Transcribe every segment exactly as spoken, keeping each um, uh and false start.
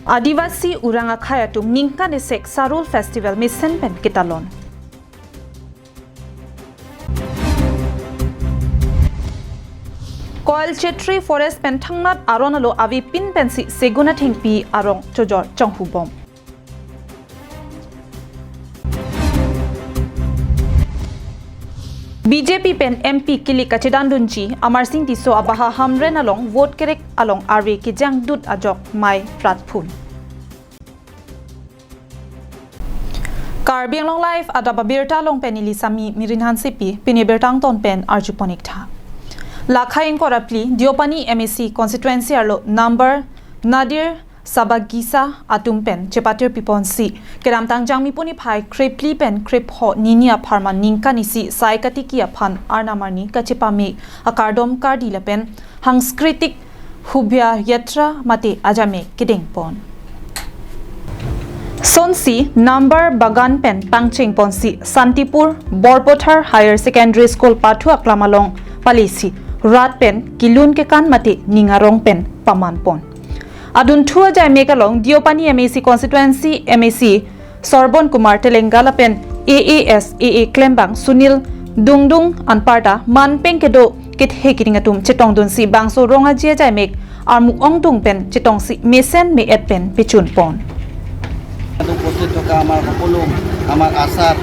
Adivasi Orang Akhai atum ningkan esek Sarul Festival mesen pen ketalon. Koil Chetri Forest pen thangnat aron alo avepin pensi Segun Athengpi arong chojor chonghubom. B J P pen M P kilik kachedandunji Amarsing Tisso abaha Hamren along vote kerek along arve kejangdut ajok mei pratphun. Karbi Anglong Live adap abirta along pen neli Sami Mirin Hansepi, pini birta angton pen arjupon ik tha. Lakhai ingkoi ra phli Deopani M A C constituency arlo number Nadir Sabagisa atum pen chepatir piponsi kedamtang Jangmi puni phai krephli pen krepho nini apharman ningkan isi sai katiki aphan arnam arni kachepame akardom kardi lapen Sanskriti Shobha Yatra mate ajame kedengpon. Sonsi number Bagan pen pangchengponsi Santipur Borpathar Higher Secondary School pathu aklam along palisi rat pen kelun kekan mate ning arong pen pamanpon. Adunthu ajai mek along Deopani M A C constituency M A C Sorbon Kumar Telenga lapen A A S A A klembang Sunil Dungdung anparta manpeng kedo kethe kining atum chetongdunsi bangso rong aji ajai mek armuk ongdung pen chetongsi mesen me-et pen pechunpon. ইয়াত উপস্থিত থকা আমাৰ সকলো আমাৰ আছাৰ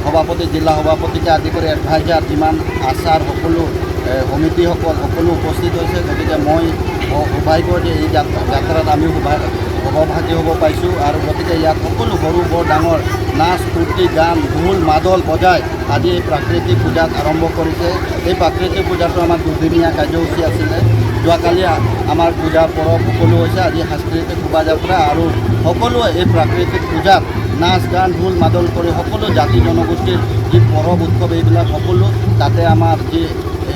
সভাপতি, জিলা সভাপতিকে আদি কৰি এডভাইজাৰ, যিমান আছাৰ সকলো, এ, সমিতিসকল সকলো উপস্থিত হৈছে। গতিকে মই স-, সৌভাগ্য যে এই যাত-, যাত্ৰাত আমিও সৌভা-, সহভাগী হ'ব পাইছোঁ। আৰু গতিকে ইয়াত সকলো সৰু বৰ ডাঙৰ নাচ, ফূৰ্তি, গান, ঢোল, মাদল বজাই আজি এই প্ৰাকৃতিক পূজাত আৰম্ভ কৰিছে। এই প্ৰাকৃতিক পূজাটো আমাৰ দুদিনীয়া কাৰ্যসূচী আছিলে। যোৱাকালি আ-, আমাৰ পূজা পৰৱ সকলো হৈছে। আজি সাংস্কৃতিক শোভাযাত্ৰা আৰু সকলোৱে এই প্ৰাকৃতিক পূজাত নাচ, গান, ঢোল, মাদল কৰি সকলো জাতি জনগোষ্ঠীৰ যি পৰৱ উৎসৱ এইবিলাক সকলো তাতে আমাৰ যি, এ,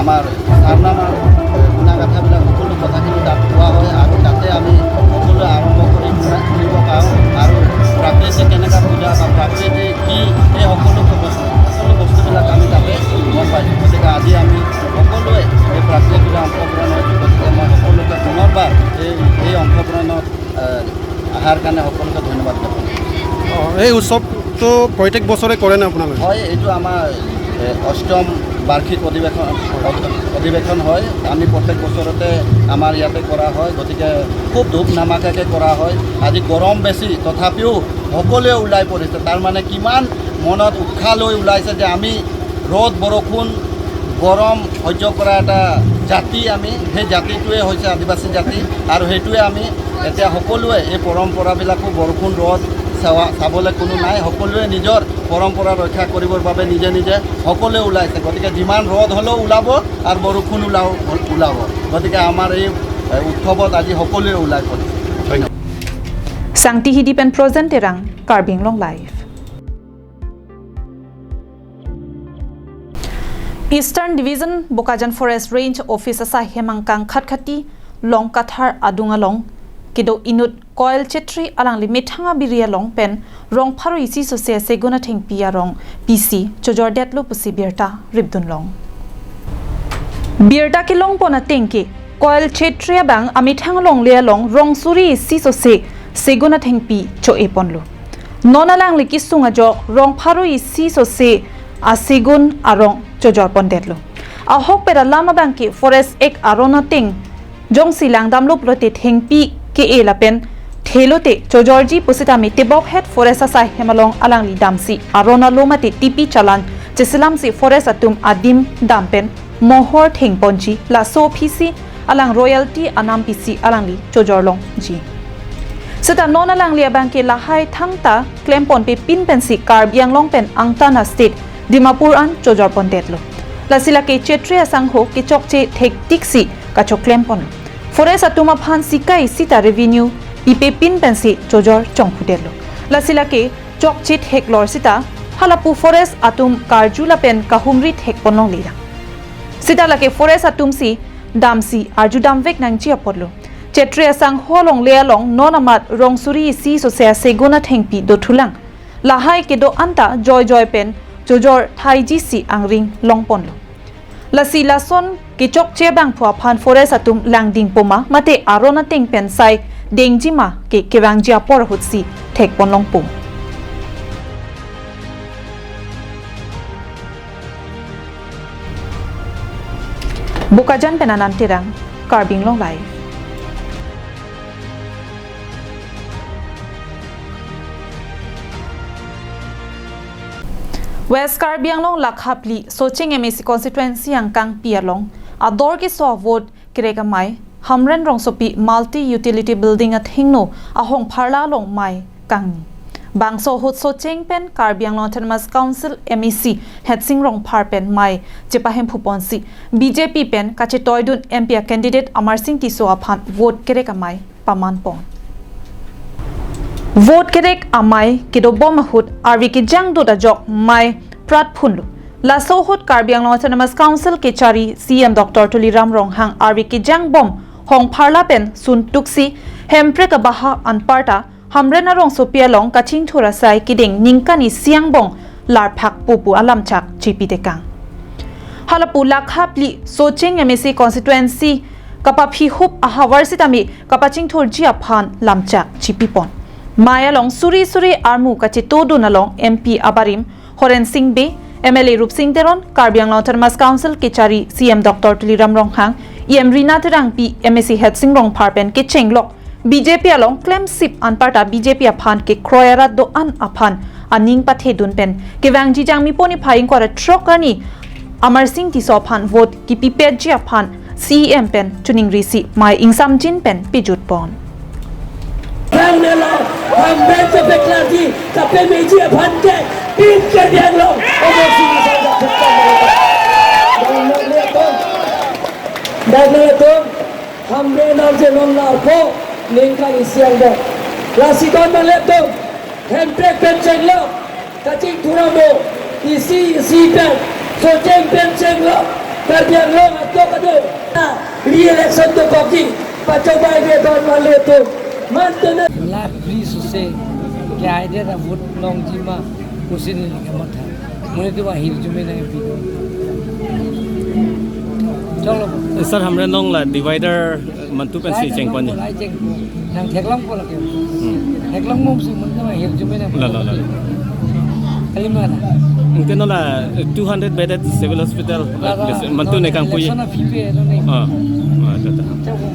আমাৰ চাৰনামাৰ, এ, গুণাগাথাবিলাক সকলো কথাখিনি তাত কোৱা হয় আৰু তাতে আমি সকলোৱে আৰম্ভ কৰি শুনা-, শুনিব পাৰোঁ আৰু প্ৰাকৃতিক কেনেকুৱা পূজা বা প্ৰাকৃতিক কি এই সকলো বস্তু, সকলো বস্তুবিলাক আমি তাতে গম পাইছোঁ। গতিকে আজি আমি সকলোৱে এই প্ৰাকৃতিক পূজা অংশগ্ৰহণ হৈছোঁ। গতিকে মই সকলোকে পুনৰবাৰ এই, এই অংশগ্ৰহণত, এ, অহাৰ কাৰণে সকলোকে ধন্যবাদ জ্ঞাপন কৰিছোঁ। অ, এই উৎসৱটো প্ৰত্যেক বছৰে কৰে নে আপোনালোকে? হয়, এইটো আমাৰ, এ, অষ্টম বাৰ্ষিক অধিৱেশন, অধিৱেশন হয়। আমি প্ৰত্যেক বছৰতে আমাৰ ইয়াতে কৰা হয়, গতিকে খুব ধুম ধামাকাকৈ কৰা হয়। আজি গৰম বেছি, তথাপিও সকলোৱে ওলাই পৰিছে। তাৰমানে কিমান মনত উৎসাহ লৈ ওলাইছে যে আমি ৰ'দ, বৰষুণ, গৰম সহ্য কৰা এটা জাতি আমি। সেই জাতিটোৱে হৈছে আদিবাসী জাতি আৰু সেইটোৱে আমি এতিয়া সকলোৱে এই পৰম্পৰাবিলাকো বৰষুণ, ৰ'দ চাৱা-, চাবলৈ কোনো নাই। সকলোৱে নিজৰ পৰম্পৰা ৰক্ষা কৰিবৰ বাবে নিজে নিজে সকলোৱে ওলাইছে। গতিকে যিমান ৰ'দ হ'লেও ওলাব আৰু বৰষুণ ওলাও-, ওলাব। গতিকে আমাৰ এই, এ, উৎসৱত আজি সকলোৱে ওলাই পৰিছে। ধন্যবাদ। Sangti Hidi pen Prozen Terang, Karbi Anglong Live. Eastern Division Bokajan Forest Range Office asai hemangkang Khatkhati Longkathar adung along kedo inut Koil Chetri alangli methang abiri along pen rong pharo isi sose Segun Athengpi arong pisi chojordetlo pusi birta ripdunlong. Birta kelongpon ateng ke Koil Chetri abang amethang longle along rong suri isi sose Segun Athengpi cho-eponlo. Non alangli kesung ajok rong pharo isi sose asegun arong chojorpondetlo. Ahokpet alam abang ke Forest Act aron ateng jongsi langdamlo pulote thengpi ke-e lapen thelote chojorji pusitame tebokhet forest asai hem along alangli damsi aron alo mate tipi chalan cheselamsi forest atum adim dam pen mohor thengponji, laso aphisi alang royalty anam pisi alangli chojorlongji. Seta non alangli abang ke lahai thangta klemponpe pin pensi Karbi Anglong pen angtan a-state Dimapur an chojorpondetlo. Lasi lake Chetri asangho kechokche thektiksi kachoklemponlo. Forest atum aphan sika isi ta revenue pipe pin pensi chojor chongphudetlo. Lasi lake chokche theklor sita halapu forest atum karju lapen kahumri thekponlongle lang. Sita lake forest atumsi damsi arju damvek nangji apotlo. Chetri asangho longle along non amat rong suri isi sose asegun athengpi dothulang. Lahai kedo anta joijoi pen chojor thaijisi angring longponlo. Lasi lason kechokche abangphu aphan forest atum langdingpo ma mate aron ateng pen sai dengji ma ke kevangji apor ahutsi thekpon longpo. Bokajan pen Anand Terang, Karbi Anglong Live. West Karbi Anglong lakha phli Socheng M A C constituency angkangpi along ador keso vote kerek amei Hamren Rongsopi Multi Utility Building athengno ahong pharla along mei kangni. Bangso ahut Socheng pen Karbi Anglong Autonomous Council M A C Hetsing Rongphar pen mei chepahemphupon si B J P pen kachetoidun M P a candidate Amarsing Tisso aphan vote kerek amei pamanpon. Vote kerek amei kedobom ahut arve kejangdut ajok mei pratphunlo. Laso ahut Karbi Anglong Autonomous Council kechari C E M Doctor Tuliram Ronghang arve kejangbom hong pharla pen suntuksi Hemprek abaha anparta Hamren a Rongsopi along kachingthur asai kedeng ningkan isi angbong larphakpo pu alamchak chepitekang. Halapu lakha phli Socheng M A C constituency kapaphihup ahavar sitame kapachingthurji aphan lamchak chepipon. Mei along suri suri armu kachetodun along M P abarim Horen Sing Bey, M L A Rupsing Teron, Karbi Anglong Autonomous Council kechari C E M Doctor Tuliram Ronghang, E M Rina Terangpi, M A C Hetsing Rongphar pen kechenglok B J P along klemsip anparta B J P aphan kekroi arat do-an aphan aning pathedun pen kevangji Jangmi pon niphai ingkoi ra throk arni Amarsing Tisso aphan vote kipipetji aphan C E M pen chuningrisi mei ingsamjin pen pejutpon. Kang nelo, Hamren chepeklarji, kapemeji aphan ke, pin ke diang lo, omo sini saya dak thukkan nelo. Dak nelo tum, dak nelo tum, Hamren arje non larpo, ningkan isi angbong. Lasi kon manglet tum, Hemprek pen chenglo, kachingthur amo, isi isi pen, Socheng pen chenglo, Karbi Anglong atok atok. Na, re-election dokokji, pachobei be don manglet tum. Mantu na. Lakha phli suse, ke idea da vote longji ma, kusin ni kamatha. Mune tu ahirjume nangpi. Chalo. Sir, Hamren along la divider mantu pensi chengpon. Lai chengpo. Nang theklongpo lake. Hmm. Theklong mom si mun kama hirjume na. La, la, la, la. Kali mana? Mungkin la two hundred bedded civil hospital, la, la, mantu la, ne kangpui. Election aphi pe, no ne. Ah. Ah, ta, ta. Chalo.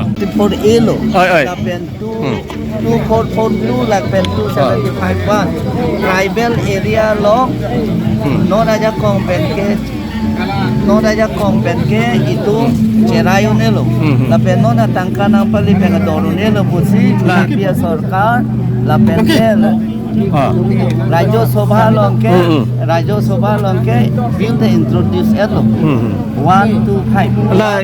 Ah. Triple A lo. Oi, oi. Lapen two, hmm, two four four two lapen two seventy five one. Tribal area along, hmm, non ajakong pen ke, non ajakong pen ke itum cherai un-elo. Hmm, hmm. Lapen non atangka nangpali pen ador un-elo pusi, la, India sorkar, lapen ke, ah, Rajya Sabha along ke, hmm, hmm, Rajya Sabha along ke bill ta introduce-etlo. Hmm, hmm. One two five. La,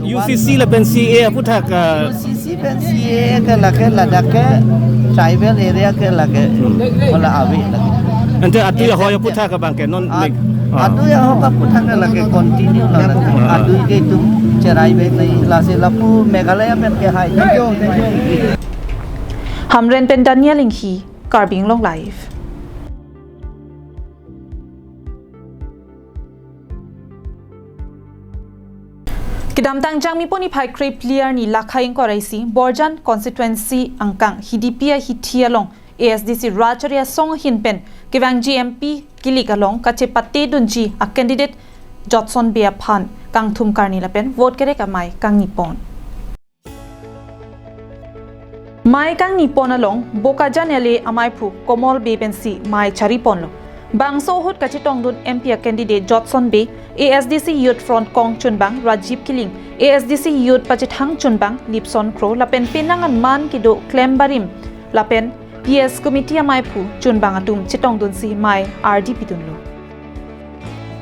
U C C lapen C A A aphuthak, ah, U C C pen C A A ke lake ladak ke tribal area ke lake, hmm, hola ave lake. Ante atui ahoi aphuthak abang ke non, ah, nek, ah, atui ahoi aphuthak ke lake continue la lake. Ah. Atui ke itum cherai bek nai, lasi lapu Meghalaya pen ke hai. Thank you, thank you. Hamren pen Daniel Inghi, Karbi Anglong Live. Kedamtang Jangmi pon niphai krephli arni lakha ingkoi ra isi Borjan constituency angkang Hidipi ahithi along A S D C Rachari asong ahin pen kevangji M P kilik along kachepatedunji a candidate Jotson Bey aphan kangthum karni lapen vote kerek amei kangnipon. Mei kangnipon along Bokajan L A amaiphu Komol Bey pensi mei chariponlo. Bangso ahut kachetongdun M P a candidate Jotson Bey, A S D C Youth Front kong chunbang Rajiv Killing, A S D C Youth pachethang chunbang Lipson Kro lapen penang an man kedo klem barim lapen P S committee amaiphu chunbang atum chetongdunsi mei ardi pidunlo.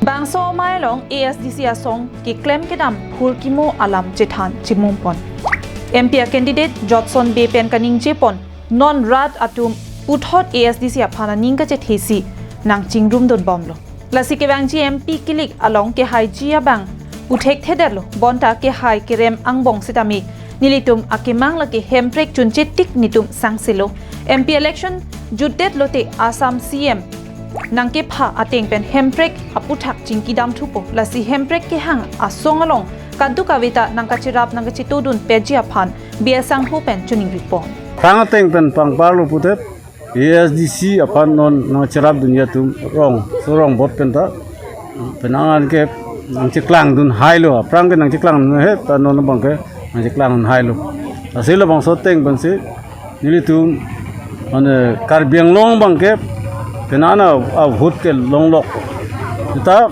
Bangso mei along A S D C asong keklem kedam phurkimo alam chethan chimumpon. M P a candidate Jotson Bey pen kaningjepon non rat atum puthot A S D C aphan aning kachethesi nangchingrumdunbomlo. Lasi kevangji M P kilik along kehaiji abang puthekthedetlo, bonta kehai kerem angbong sitame nelitum akemang lake hemprek chunche tik netum sangselo. M P election jutdetlote Assam C M nangkepha ateng pen hemprek aphuthak chingkidamthupo. Lasi hemprek kehang asong along kadokave ta nangkacherap nangkachetodunpetji aphan B S Sanghu pen choningri pon. Aphrang ateng pen pangparlo putet A S D C aphan non nangcherapdun atum rong, so rong bot pen ta, penang an ke nangcheklangdun hailo, aphrang ke nangcheklangdun he, ta non abang ke nangcheklangdun hailo. Lasi labangso ateng pensi nelitum, mane, Karbi Anglong abang ke penang an a, a vote ke longlok. Ta,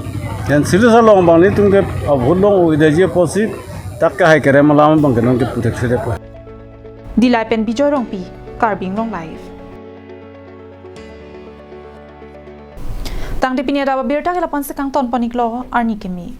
yan Silchar along abang nelitum ke a vote long-o-edetji apotsi, dak ke hai kerem alam abang ke non ke puthek sedep. Dillai pen Bijoy Rongpi, Karbi Anglong Live. Tangte pini adap abirta ke lapu-ansi kangton pon-iklo, arni keme.